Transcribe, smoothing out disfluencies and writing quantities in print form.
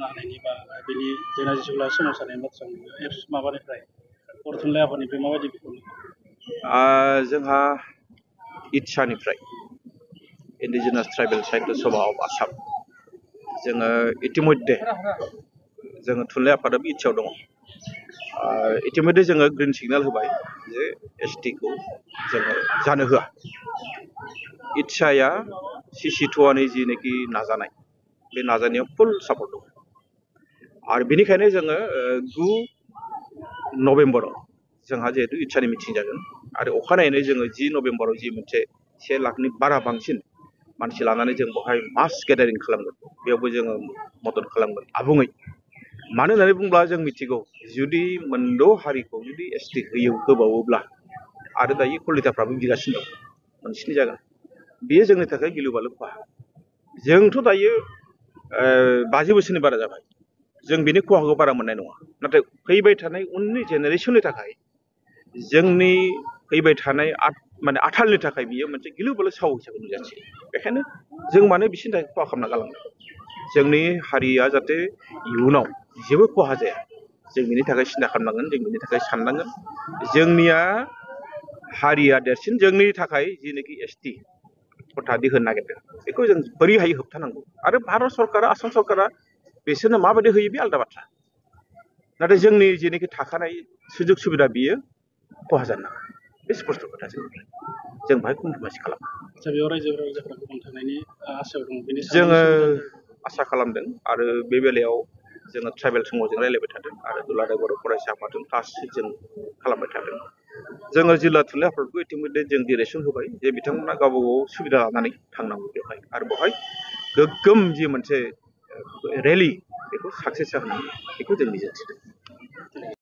खालामनो हानायनि बा बिनि जेंना जेंसिखौ सोमावसारनायनि बाथ्रा एप्स माबानिफ्राय बर' थुनलाइ आफादनिफ्राय माबायदि बिफाव जोंहा इटसानिफ्राय indigenous tribal Sahitya Sabha of Assam जोङो इतिमध्ये जोङो थुनलाइ आफादाबो इटसायाव दङ इतिमध्ये जोङो ग्रिन सिगनेल होबाय जे एसटिखौ जोङो जानो होआ इटसाया CC2 जिनेखि नाजानाय बे नाजानायाव फुल सापर्ट दं आरो बेनिखायनो जोङो 9 नभेम्बराव जोंहा जिहेतु इटसानि मिटिं जागोन आरो अखानायैनो जोङो 10 नभेम्बराव जि मोनसे 1 लाखनि बारा बांसिन मानसि लानानै जों बेवहाय मास गेदारिं खालामगोन बेयावबो जोङो मदद खालामगोन आबुङै मानो होननानै बुङोब्ला जों मिथिगौ जुदि मोनद' हारिखौ जुदि एसटि होबावोब्ला आरो दायो कलिताफ्राबो बिगासिनो दं मोनस्नि जागोन बेयो जोंनि थाखाय गिलु बालु खहा जोंथ' दायो 50 बोसोरनि बारा जाबाय जों बिनि खहाखौ बारा मोननाय नङा नाथाय फैबाय थानाय उननि जेनेरेसननि थाखाय जोंनि फैबाय थानाय माने आथालनि थाखाय बियो मोनसे गिलु बालु साव हिसाबै नुजाथियो बेखायनो जों मानो बिसोरनि थाखाय खहा खालामना गालांनो जोंनि हारिया जाहाथे इयुनाव जेबो खहा जाया जों बिनि थाखाय सिन्था खालामनांगोन जों बिनि थाखाय साननांगोन जोंनिया हारिया देरसिन जोंनि थाखाय जिनेखि एसटि खथा होनो नागिरदों बेखौ जों बोरैहाय होबथानांगौ आरो भारत सरकारा आसाम सरकारा बिसोरनो माबायदि होयो बे आलादा बाथ्रा नाथाय जोंनि जेनेखि थाखानाय सुजुग सुबिदा बियो खहा जानो नाङा बे स्पष्ट खोथा जों बाहाय कमप्रमाइस खालामा बेयाव रायजो राजाफ्रा गुबुन थानायनि आसायाव दङ बेनि जोङो आसा खालामदों आरो बे बेलायाव जोङो ट्राइबेल समाजजों रायज्लायबाय थादों आरो दुलाराय बर' फरायसा आफादजों क्लास जों खालामबाय थादों जोङो जिल्ला थुनलाइ आफादखौ इतिमध्ये जों डिरेक्सन होबाय जे बिथांमोना गावबा गाव सुबिदा लानानै थांनांगौ बेवहाय आरो बेवहाय गोग्गोम जि मोनसे रेलि बेखौ साक्सेस जाहोनांगौ बेखौ जों मिजिंथिदों